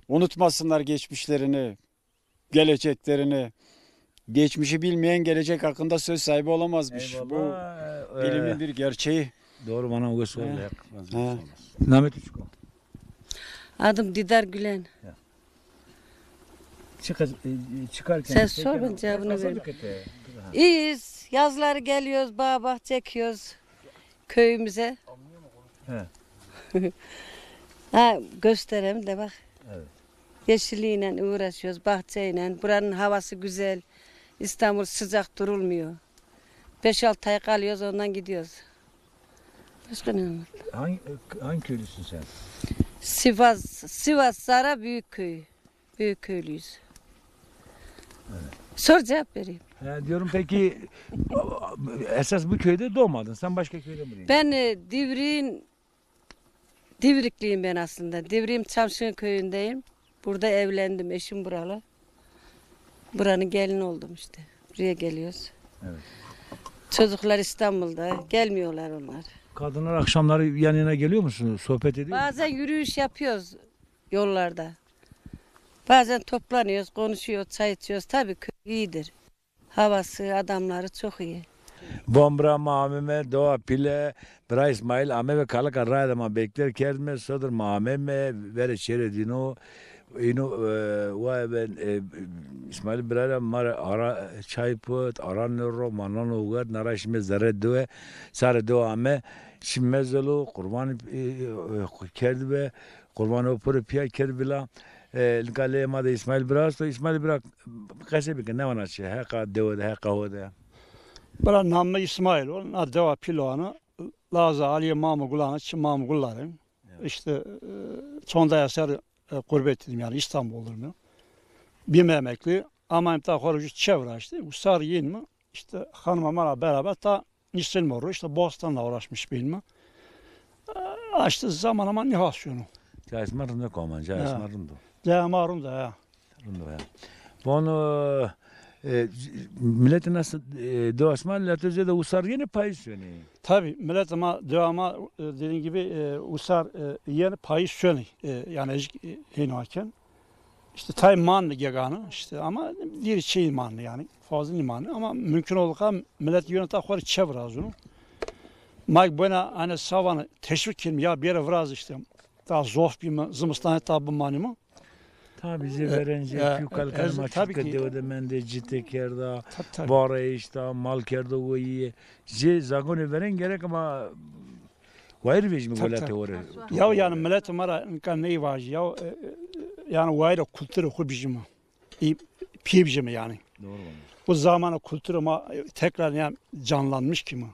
Unutmasınlar geçmişlerini. Geleceklerini, geçmişi bilmeyen gelecek hakkında söz sahibi olamazmış. Bu bilimin bir gerçeği. Doğru, bana o söz. Namê tu çik o? Adım Didar Gülen. Sen sor, ben cevabını veririm. İyiyiz. Yazları geliyoruz, bağ bahçe ekiyoruz. Köyümüze. He. Ha, göstereyim de bak. Evet. Yeşilliğiyle uğraşıyoruz, bahçeyle. Buranın havası güzel. İstanbul sıcak durulmuyor. Beş altı ay kalıyoruz, ondan gidiyoruz. Başka ne anlatayım? Hangi, hangi köylüsün sen? Sivas, Sivas Zara Büyükköy. Büyükköylüyüz. Sor, cevap vereyim. He, diyorum peki, esas bu köyde doğmadın. Sen başka köyde mi büyüdün? Ben, e, Divriğin, Divrikliyim ben aslında. Divriğim Çamşık'ın köyündeyim. Burada evlendim. Eşim buralı. Buranın gelini oldum işte. Buraya geliyoruz. Evet. Çocuklar İstanbul'da. Gelmiyorlar onlar. Kadınlar akşamları yan yana geliyor musunuz? Sohbet ediyor musunuz? Bazen yürüyüş yapıyoruz yollarda. Bazen toplanıyoruz, konuşuyoruz, çay içiyoruz. Tabii köy iyidir. Havası, adamları çok iyi. Von bira ma ameme dewa Pîle, bira İsmail ame ve kalika raye de ma bekler kerdme, sodir ma ameme, verê çêrê dîno, ino, e, waye ben, e, İsmail bira ra ma rê ara çay pit, ara nêro, ma nano werd, nara şime zerrê dewe, sarê dewe ame, şime zelo, qurbanî, e, e, kerd be, Qurbanê o piro pîya kerd vila. E, nika leyê ma de İsmail bira esto. İsmail bira, qese bike, nêvana çi, heqa dewe de, heqa ho de. Bira, namê mi İsmail o, na dewa Pîloan a, laza Alîyê Mamê Gulan a, çi Mamê Gul ra ê. Evet. İşte, e, çondaya ser, e, qurbet idim, yani İstanbul idim ya. Bîme emekli, ama ta xo ra ju çev ra işte, usar yînme, işte hanıma ma ra beraber ta Nîsilme ro, işte bostanla uğraşmış bînme. E, işte zaman ama nîhas şono. Cayê sima rind o, koman, cayê sima rind o. Cayê ma rind o, ya. Rind o, ya. Von, e, e, miletê na, e, dewa sima leto zêde usar yenê, payîz şonê? Tabii, miletê ma, dewa ma, e, dediğin gibi, e, usar, e, yenê, payîz şonê. E, yani, e, hêno aken. İşte tay manne gegane işte ama diri çî manne yani fazla manne ama mümkün oldukça millet yöne ta xo rê çev virazûno. Ma bona hani savan teşvik kîn ya bir yere viraz işte. Ta zof bîme, zimistan ta bimanîme. Tabii, zê verên zê, e, pî û kalikanê ma çut ke dewe de mendê, cite kerda, bare eşta, mal kerdo weyî. Zê zagonê verên gerek ama wayîr vejîme welatê xo rê. Yaw yani miletê ma ra nika ney vajî yaw, e, e, yani wayîra kulturê xo bijîme. Pî bijîme yani. Doğru vano. Bu zamana kulturê ma, e, tekrar yani canlanmış kîme.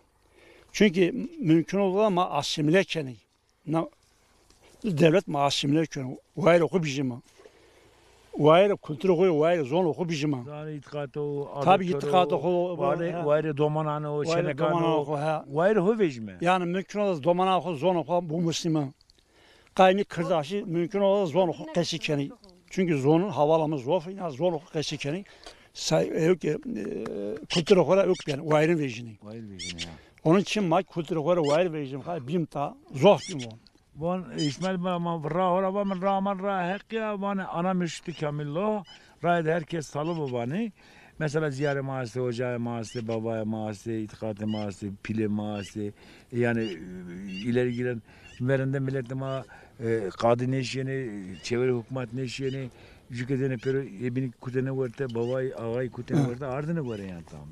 Çünkü mümkün olduğu ma asimile kenî. Na dewlet ma asimile keno. Wayirê xo bijîme. Wayirê kulturê xo, wayirê zonê xo bijîme. Zanê îtîqato, tabi adetero, îtîqato xo, wayirê, he, wayirê domanan o, wayirê çênekan domanan o, xo, he, wayirê xo vejîme. Yani mümkün olduğu domanan xo, zonê xo bimusnîme. Qaynî Kirdaşî mümkün ola zonê xo qesî kenî. Çünkü zonun havalamı zof, ya zonê xo qesî kenî. Say, ewk, e, kulturê xo ra ewk, yani wayirîn vejînî. Wayirîn vejînî, ya. Onun için ma kulturê xo ra wayir vejîm, ha, bîm ta, zof bîm von. Von, İsmail ba, ma ra hora va, min ra, man ra heq ya, van ana mürşidi kamil lo, rayê de herkes talib o vanî. Mesela ziyarê ma estê, hocayê ma estê, babayê ma estê, îtîqatê ma estê, pîlê ma estê. Yani, e, ileri gelen verende milletê ma, e, qadî nêşîyenê, çeverê hukmat nêşîyenê, jûke dêne pêro, ê bînî kutêne werte, bavay, ağay kutêne werte, ardêne gore yani tamam.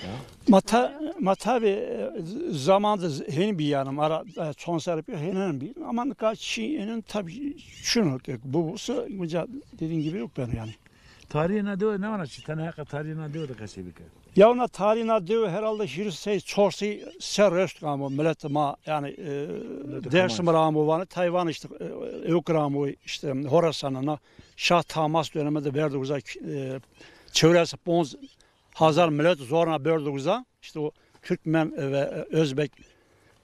Ya. Ma ta-, ma tabi, e, z-, zaman da z-, hên bî yani, ma ra, e, çond serrî pî hên bî. Ama nika çî hên tabi çin o, bu, bu, bu, dediğin gibi yok ben yani. Tarîhê na dewe ne vana çi? Tena heqa tarîhê na dewe de qesey bike. Ya na tarîhê na dewe herhalde hîris sey, çor sey serr esto amo miletê ma, yani, e, Dêrsim ra amo vanê, tay vanê işte, e, ewk ra amo, işte Horasan'ına, Şah Tahmasp döneminde berdo uza, e, çewres ponc hazar milet zorna berdo uza. İşte o Türkmen ve Özbek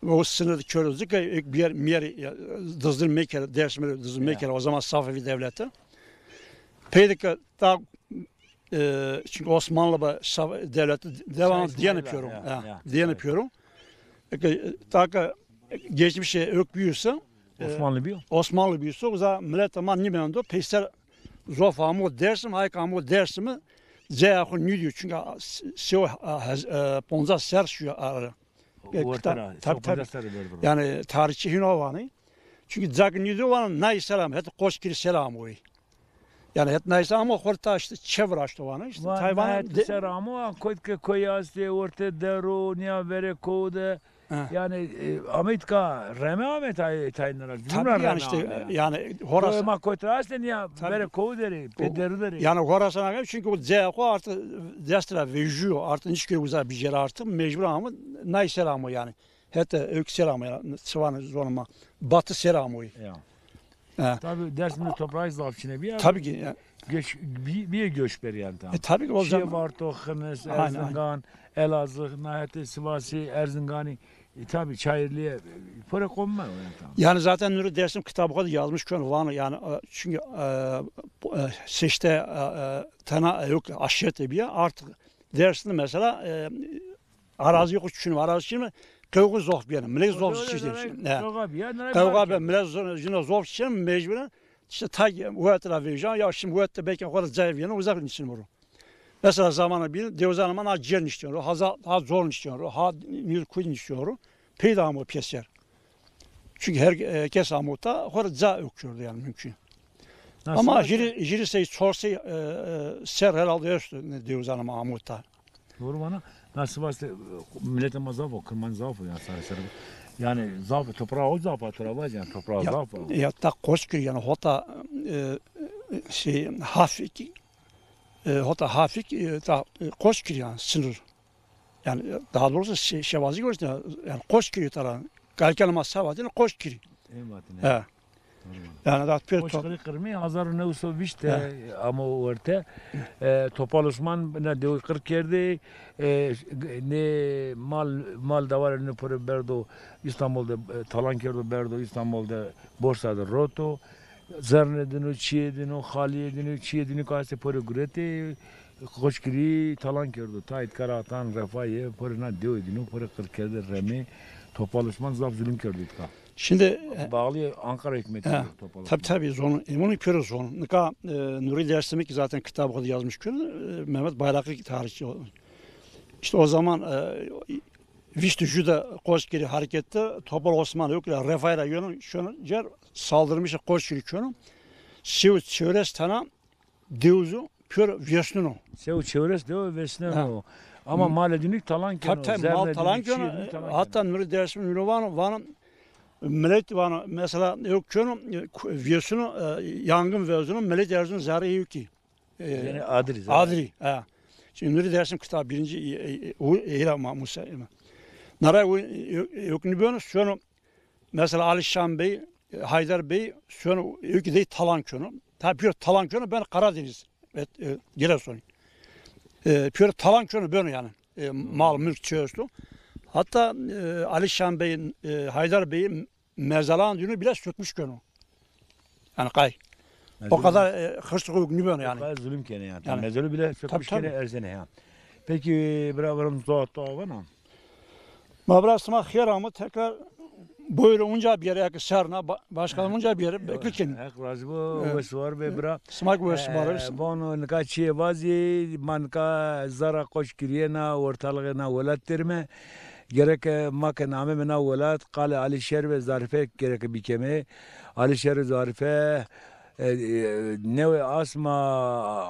ve o sınırda körüzü ki bir yer, bir yer, ya, dızdın mekere, Dêrsim dızdın mekere, o zaman Safevi devleti. Peyde ki daha, e, çünkü Osmanlı ba-, Saf-, devleti devam diyen yapıyorum. Ya, ya, diyen yapıyorum. E, daha ki geçmişe ök büyüse, e, Osmanlı büyüyor. Osmanlı büyüse, o zaman millet ama nimendo, peyser zof amo Dêrsim, hayk amo Dêrsimî, caya xo nîdîyo. Çünkü se-, sew, e, hez-, e, poncas serr şîyo arê. E, orta ra, tabi, tabi. Yani tarihçi hîno vanê. Çünkü cak nîdîyo vanê, nay selam, het Qoçgirî selam oy. Yani het nay selam o, xorta işte çevir aşto vanê. İşte Tayvan het de- selam o, koyt ke koy astê, orte dero, niya vere ko de, Ha. Yani, e, ameyt ka reme ame tay, tay nara. Tabii yani işte, yani Horasan. Ma koyt ra astê niya vere ko deri, pê deru deri. Yani Horasan ame çünkü o caya xo artık dest ra vejîyo, artık nişkîyo uza bijêr artık, mecbur ama nay selam o yani. Hete ewk selam yani, çi vanê zonê ma. Batı selam o. Ya. He. Tabii Dêrsim'de toprağı zaf çine bir yer. Tabii ki, ya. Göç, bir, bir göçber yani tamam. E, tabii ki o zaman. Varto, Xinis, aynen, aynen. Erzingan, Elazığ, nahiyeti Sivasî, Erzinganî, e, tabii Çayırlı'ya, e, pore konma yani tamam. Yani zaten Nuri Dêrsim kitabı kadar yazmış ki vanê yani, e, çünkü, e, bu, e, seçte, e, e, tena, e, yok aşiret bir yer. Artık Dêrsim'de mesela, e, Arazî xo çin o, arazî çin o, qewxî zof bîyeno, millet zof çin. Qewxa bî, millet zof çin, mecburen işte tay wet ra vejîyeno, ya şimdi wet de belki xo ra cayê vîyeno, uzak nişîno ro. Mesela zamanı bir, dewizanê ma na cêr niştîyeno ro, ha za-, ha zor niştîyeno ro, ha nîr kuy niştîyeno ro, peyda amo pêser. Çünkü her, e, kes amo ta, xo ra ca ewk kerdo yani mümkün. Ama hîrê, hîrê sey, çor sey, e, e, serr herhalde esto, ne, dewizanê ma amo ta. Doğru vana. Na Sivas de, e, miletê ma zaf o, Kirmanc zaf o yani, sarı sarı. Yani zaf, toprağı o zaf o, tura vac yani, toprağı zaf o. Ya ta Qoçgirî yani hota, e, şey, Hafik, e, hota Hafik, e, ta, e, Qoçgirî yani sınır. Yani, e, daha doğrusu şey, Şevazî görüyorsun yani, yani Qoçgirî taran. Kalken ma savatine Qoçgirî. Eyvallah. He. Yani da pêr to- Qoçgirî qirmî hazar û new sey û vîst de amo werte. E, Topal Osman na dewi qir kerdê. E, ne mal, mal dawarê ne pore berdo İstanbul'da, e, talan kerdo berdo İstanbul'da, Borsa de roto. Zernê dino, çiyê dino, xaliyê dino, çiyê dino ka estê pore guretê. Qoçgirî talan kerdo. Tayt kara atan refayê, pore na dewi dino, pore qir kerdê remê. Topal Osman zaf zulum kerdo tika. Şimdi, e, bağlı Ankara hükümeti, he, Topal Osman. Tabii, tabii, zon, e, onu pêro zon. Nika, e, Nuri Dêrsimî ki zaten kitabı yazmış ki, e, Mehmet Bayraklı tarihçi o. İşte o zaman, e, vîst û jû de Qoçgirî harekette Topal Osman yok ya refay ra yönü şunu cer saldırmış Qoçgirî könü. Sew çewres tena dewizû pêro vêsneno. Sew çewres dewe vêsneno. Ha. Ama malê dînû talan keno. Tabii, tabii, mal talan keno. Hatta Nuri Dêrsimî vano, vano, millet vano, mesela, yok keno, e, ku-, vêsneno, e, yangın vêsneno, millet erzeno zerrê yok ki. E, yani adirî, adirî, ha. Şimdi Nuri Dêrsim kitabı birinci, e, e, e, o, e, Hira Ma-, Musa, e, Nara o, e, e, yok ni beno, sono, mesela Alişan Bey, e, Haydar Bey, sono, yok dey talan keno. Ta piro talan keno, ben Karadeniz, evet, e, Giresun. E, piro talan keno beno yani. E, mal, mülk çi esto. Hatta, e, Alişan Bey, e, Haydar Bey mezalan dinu bile sökmüş keno. Yani kay. O kadar, e, hırsızlık yok ni beno yani. O kadar zulüm kene yani. Yani. Mezelu bile sökmüş kene erzene ya. Peki, bira, bira, to, to avana. Ma bira, sima xêr ama tekrar buyurun, unca bir yere, yakı serna, ba-, başkanım, unca bir yere bekleyin. Hak razı bo, wes war be bira. Sima ki wes war be. Bono nika çiye vazi, ma nika zara koç kiriyena, ortalığı na welat derime. Gerek ma ke nameme na welat, qalê Alişer ve Zarife gerek bikeme. Alişer ve Zarife, e, e, newe asma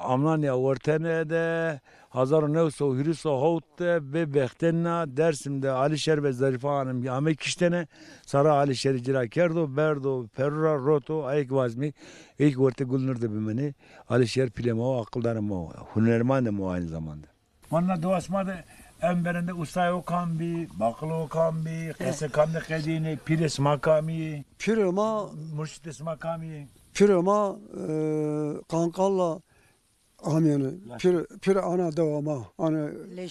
Almanya ortene de, hazar û new sey û hîris û hewt de bê bextena Dersim de Alişer ve Zarife Hanım ame kiştene, sara Alişerî cira kerdo, berdo, perura, roto, ayek vazmi, ilk orte Gulnur de bimeni. Alişer pîlê ma o, aqildarê ma o, hunermandê ma o aynı zamanda. Vana dewa sima de en verende ustayê o kam bî, baqilê o kam bî, qesê kam de qedînê, pîrê sima kam î? Pîrê ma, murşidê sima kam î? Pîrê ma, e, Kanqalla amêne. Pîr, pîr ana dewa ma, ana, e,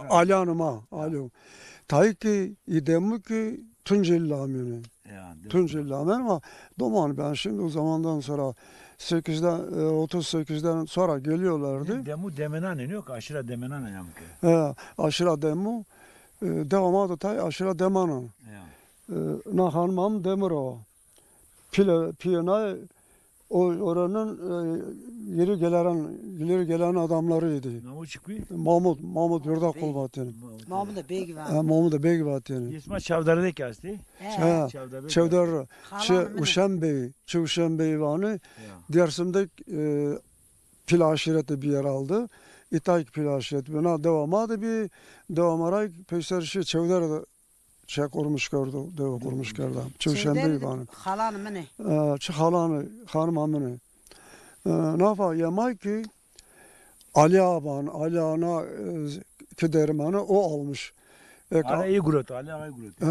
a-, alyanê ma, alyo. Tayî ki, îdemû ki, Tunceli amêne. Ya, Tunceli amêne ama doman, ben şimdi o zamandan sonra sekizden, e, otuz sekizden sonra geliyorlardı. Demû Demenan, yok, aşira Demenan ayam ki. E, aşira Demû, e, dewa ma da tay aşira Demenan. Ya. E, na hanımam Demir o. Pile, piyonay, o oranın, e, ileri gelen, ileri gelen adamlarıydı. Namı çıkıyor. Mahmut, Mahmut Yurda Kulbat'ın. Mahmut da Bey var. E, Mahmut da Bey var yani. İsma Çavdar'da ki astı. He. Çavdar. Çavdar. Çi Uşen Bey, Çi Uşen Bey vanı. Ya. Dersim'de, e, pil aşireti bir yer aldı. İtayk pil aşireti. Buna devam adı bir, devam aray peyser şey Çavdar'da şey kurmuş gördü, dev kurmuş gördü. Çavuşen Bey vanı. Xalanı mine. E, çi xalanı, hanım amine. E, nafa yemay ki Ali Aban, Ali Ana, e, ki dermanı o almış. E, ara iyi guret, Ali Ağa guret.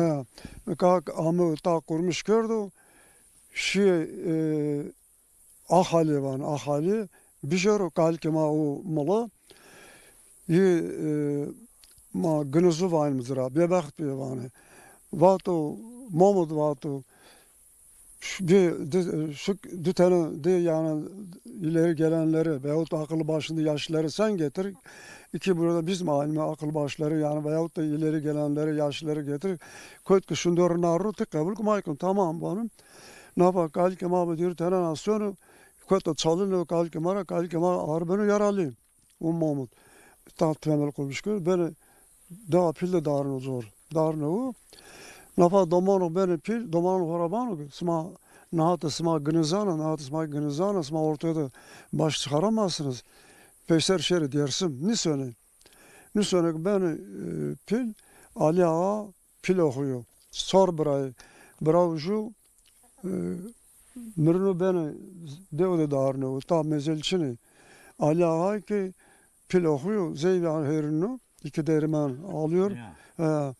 E, ka amı ta kurmuş gördü. Şi, e, Axalî van, axalî, bijero kalikê ma û mili. Yî, e, ma ginizu vanîme ci ra, bêbext bî vanê. Vato, Momud vato, şu, bir, di, şu, di tane de yani ileri gelenleri veyahut akıllı başında yaşlıları sen getir. İki burada biz mi aynı akıl başları yani veyahut da ileri gelenleri, yaşlıları getir. Kot ki şunları narru ti kabul kumaykın, tamam vanî. Nafa kalikê ma bi dîrû tene na sono, kota çalino kalikê ma ra, kalikê ma arbeno yaralî. O Mahmut. Ta temel kurmuş kir, beni daha pil de darno zor. Darno o. Nafa domano beni pil, domano xo ra vano ki, sima, nahata sima ginizana, nahata sima ginizana, sima ortaya da baş çıkaramazsınız. Peyser şeri Dersim, nisone. Nisone ki beni, e, pil, Ali Ağa, pil oxuyo. Sor birayê. Biraw ju, e, mirino beno dew de darno. Ta mezel çinê. Ali Ağa ki pil oxuyo, zey hêrino, iki değirmen alıyor. Ya. E,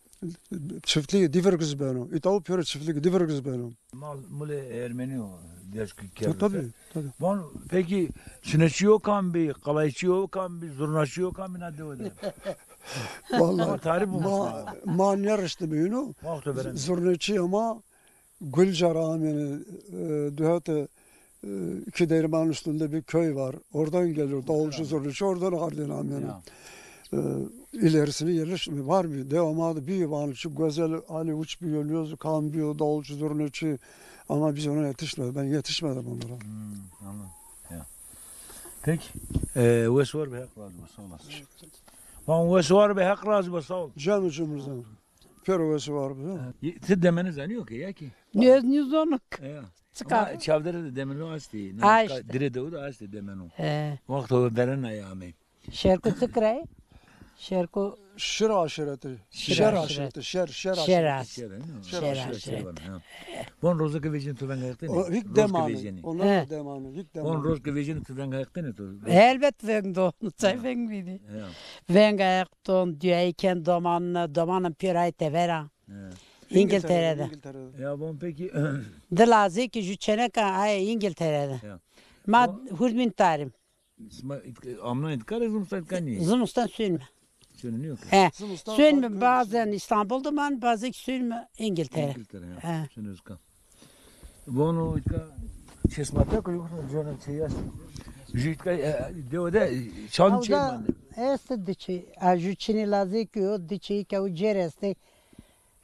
çiftliği divirgiz beno. İtaw piyore çiftliği divirgiz beno. Mal, mulê Ermenî o, Dersim ki. Ya, tabii, tabii. Bon, peki, çineçî yo kam bî, qalayçî yo kam bî, zurnaçî yo kam bî na dewe de? Vallahi, tarif ma, ma nêriştîme îno. Zurnaçî ama Gulca ra amêne, e, Dühete, e, iki değirmen üstünde bir köy var. Oradan geliyor. Davulcu zurnaçî oradan ardên amêne. Ya. E, ilerisini yerleştirme var mı? Dewa ma da bir vanı şu güzel Ali Uç bir yolluyoruz. Kan bir davulcu zurnaçî. Ama biz ona yetişmedik. Ben yetişmedim onlara. Hmm, anladım. Ya. Peki. E, wes war be, Hak razı olsun. Sağ olasın. Van wes war be, Hak razı olsun. Sağ ol. Cem cümle. Pêro wes war be. Ti demeni zanîyo ki, ya ki? Nêz nîzonuk. Ya. Ama Çavdere de demeno astî. Ha, işte. Dire de o da astî demeno. He. Wexto ve beren ay amey. Şerko ti kira yê? Şerko Şir aşireti. Şir Şer aşireti. aşireti. Şer, şer Şer aşireti. aşireti. Şer, ne? Şer Şer aşireti. aşireti. Ha. Von roze ke vejînî tu venga heqtî nî? O, hîk Roz ke demanî. vejînî. Onlar He. da demanî. Hîk Von demanî. roz ke vejînî tu venga heqtî nî tu? Elbet veng do. Çay Ha. veng bîdî. Ya. Venga heqton, duayî ken domanî, domanî pêray tevera. Ya. İngiltere'de. İngiltere'de. Ya von peki. Di lazê ki ju çeneka ay İngiltere'de. Ya. Ma Von hurdmin tarim. Sima îtka-, amna îtka re zimistan îtka nîyê? Zimistan sönme. Sönünüyor ki. He. Zimistan Sönme farklı bazen İstanbul'da man, bazen ki sönme İngiltere. İngiltere, ya. He. Sönüyoruz ka. Bono îtka çesmate ko yok, canım şey yaş. Ju îtka, e, de o de çan çe Avda mande. Este diçi, a ju çini lazê ki o diçi ki o cer este.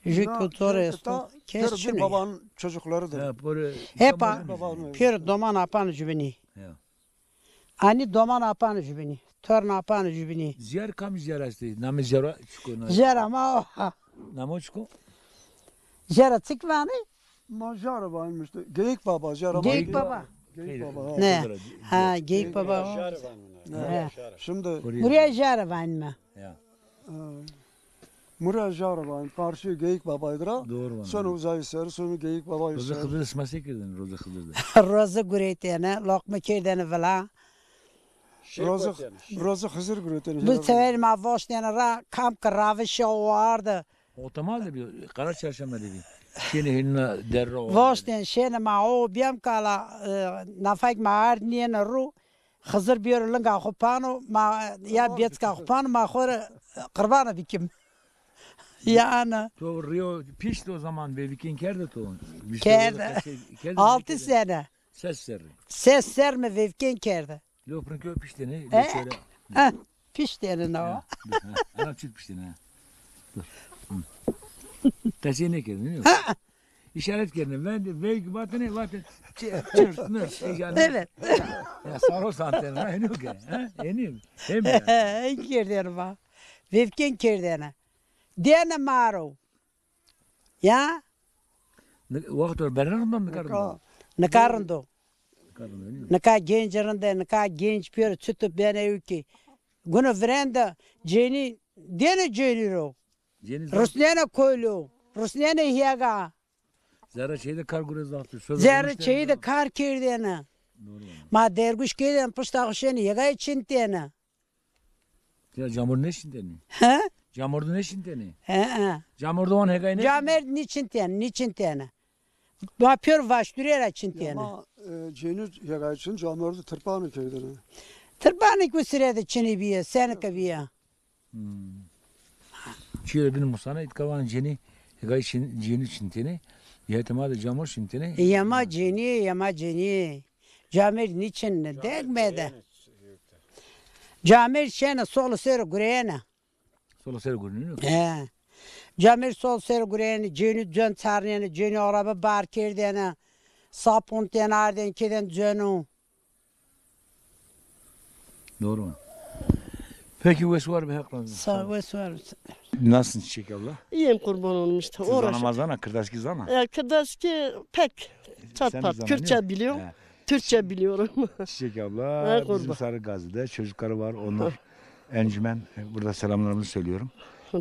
Ju Ya, kültür şey, esto. ta, Kes pir çini. Babanın çocuklarıdır. Ha, böyle Hep a, Babanın evi. pir doman apan jübini. Ya. Ani doman apan jübini, torn apan jübini. Ziyar kam ziyar esti? Nami ziyara çiko na? Ziyara ma o. Namo çiko? Ziyara çik vani? Ma ziyara vani işte. Geyik Baba, ziyara ma Geyik Geyik Baba. Geyik Baba, ha. Ne? Kızlara, Ha, Geyik Baba o. Ziyara vani. Ne? He. Şimdi Oraya Buraya ziyara vani mi? Ya. Ha. Mura jara van, karşı Geyik Baba'ydı ra. Doğru van. Sonra uzay ser, sonra Geyik Baba'yı Roza ser. Hızır sma se kerdin, Roza Hızır'da? Roza guretene, lokma kerdene vila. Roza, Roza Hızır guretene. Bu sefer ma voştene ra, kam ki ravişe o ardı. Otomal de bir, Kara Çarşamba dedi. Şene hinna derre o. Voşten şene ma o biyam kala, e, nafak ma ard niyene ru. Xizir bîyero linga xwu pano, ma ya bêçika xwu pano, ma xwu rê qirbana bikim. Ya ana. To riyo pişt o zaman vevikên kerde to? Kerde. Altı sene. Ses serrî. Ses ser mi vevikên kerde. Lo prinke piştene, e, beçere. Ha, piştene no. Ha, ana çit piştene. Dur. Qesey nêkerdin, değil mi? İşaret kerdin. Ben de veyk vatene, vatene. Çi-, çirt, mırt, heyecanlı. Evet. Ya, sağ ol, sen de, ha, eniyor ki, ha? Eniyor. Hem ya. Kerdene ma. Vevken kerdene. Dene maro. Ya? Ne, wexto berner ondan ne kadar? Nika rind o. Nika genc rinde, nika genc pêro çito bene ew ki. Guno virende cênî, dêne cênî ro. Rusnêne koylo, rusnêne hêga. Zerre çeyî de kar gure zaf. Zerre çeyî de kar kerdêne. Ma derguş kerdêne, pişta xo şêne hêgayê çintêne. Ya camor nêşintêne? He? Camor de nêşintêne? He, he. Camor de wan hêgayê nêşintêne? Camêrd nêçintêne, nêçintêne. Ma pêro vaşturê ra çintêne. Ya ma, e, cênî hêgayê çin, camêrd de tirpanî kerdêne. Tirpanî ku sire de çinî bîye, senike bîye. Hmm. Çîyo de bîn musana, îtka van cênî, hêgayê çin, cênî çintêne. Yete ma de camor çintêne. Yema cênî, yema cênî. Camêrd nêçinne, degme de. Camêrd şêne solo ser gureyene. Solo ser gureyene? He. Camêrd solo ser gureyene, cênî cön çarnêne, cênî araba bar kerdêne. Sapun têne ardên kêdên cöno. Doğru mu? Peki, wes war be, Haq razı olsun. Sağ ol, wes war. Nasılsın Çiçek abla? İyiyim, kurban olun işte. Siz zana mazana, Kırdaski zana? Ya, Kırdaski pek çat pat. Kürtçe biliyorum. He. Türkçe biliyorum. Çiçek abla bizim Sarıgazi'de çocukları var, onlar encümen. Burada selamlarımızı söylüyorum.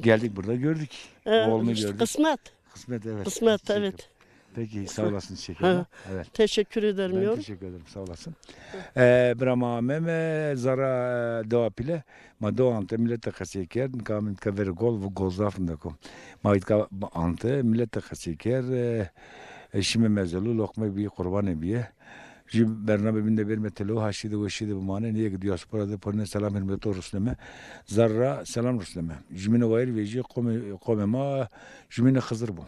Geldik, burada gördük. Oğlunu gördük. Kısmet. Kısmet, evet. Kısmet, evet. Peki, sağ olasın Çiçek abla. Evet. Teşekkür ederim. Ben teşekkür ederim, sağ olasın. E, bira ma ameme zerra dewa pîle, ma dewa ante, millet de qesey kerd, nika min nika verê gol, gol zaf rindek o. Ma îtka ante, millet de qesey kerd, e, e, şîme mezelu, loqme bîye, qurbanê bîye. Jü bername bîn de verme telo, haşî de weşî de bimane, nêyê ki diaspora de porine selam hurmeto rusneme, zerra selam rusneme. Jümîne wayîr vejîye, qomê, qomê ma jümîne Xizir bo.